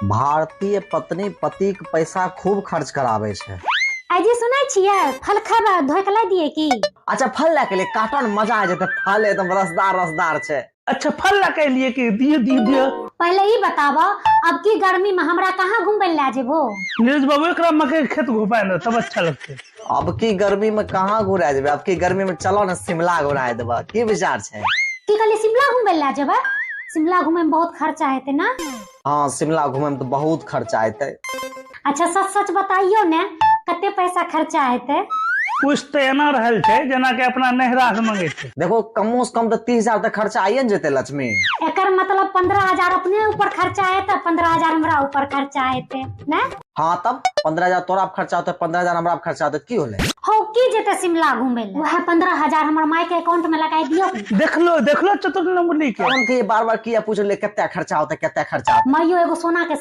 भारतीय पत्नी पति के पैसा खूब खर्च कराबै छै। आइ जे सुनै छियै, फल खेबै? धोइ के ला दियै की? अच्छा, फल लए के लिए काटो ने, मजा आ जेतै। फल एकदम रसदार रसदार छै। अच्छा, फल लए के एलियै कि? दियौ दियौ दियौ। पहिले ई बताबऽ, अब की गर्मी में हमरा कहाँ घुमबै लए जेबो? नीरज बाबू, एकरा मकई के खेत घुमाए ने, तब अच्छा लगतै। अब की गर्मी में कहाँ घुरा जेबै? अब की गर्मी में चलो ने, शिमला घुरा देबऽ। की विचार छै? की कहलियै, शिमला घुमबै लए जेबै? शिमला घुमै में बहुत खर्चा हेतै ने? हाँ, शिमला घुमै में तऽ बहुत खर्चा हेतै। अच्छा, सच सच बताइयो ने, कते पैसा खर्चा हेतै? कुछ तऽ एना रहल छै जेनाकि अपना नैहरा से मंगै छै। देखो, कमो से कम तऽ 30,000 तऽ खर्चा आइए ने जेतै लक्ष्मी। एकर मतलब 15,000 अपने ऊपर खर्चा हेतै, 15,000 हमरा ऊपर खर्चा हेतै ने? हाँ, तब 15,000 तोरा पर खर्चा होतै, 15,000 हमरा पर खर्चा होतै, की होलै? हो की जेतै शिमला घूमे लए? वएह 15,000 हमर माय के अकाउंट में लगाई दियौ। देखलो देखलो चतुर नंबरी के। हम के बार बार किया पूछले कते खर्चा होतै, कते खर्चा होतै? माइयो एगो सोना के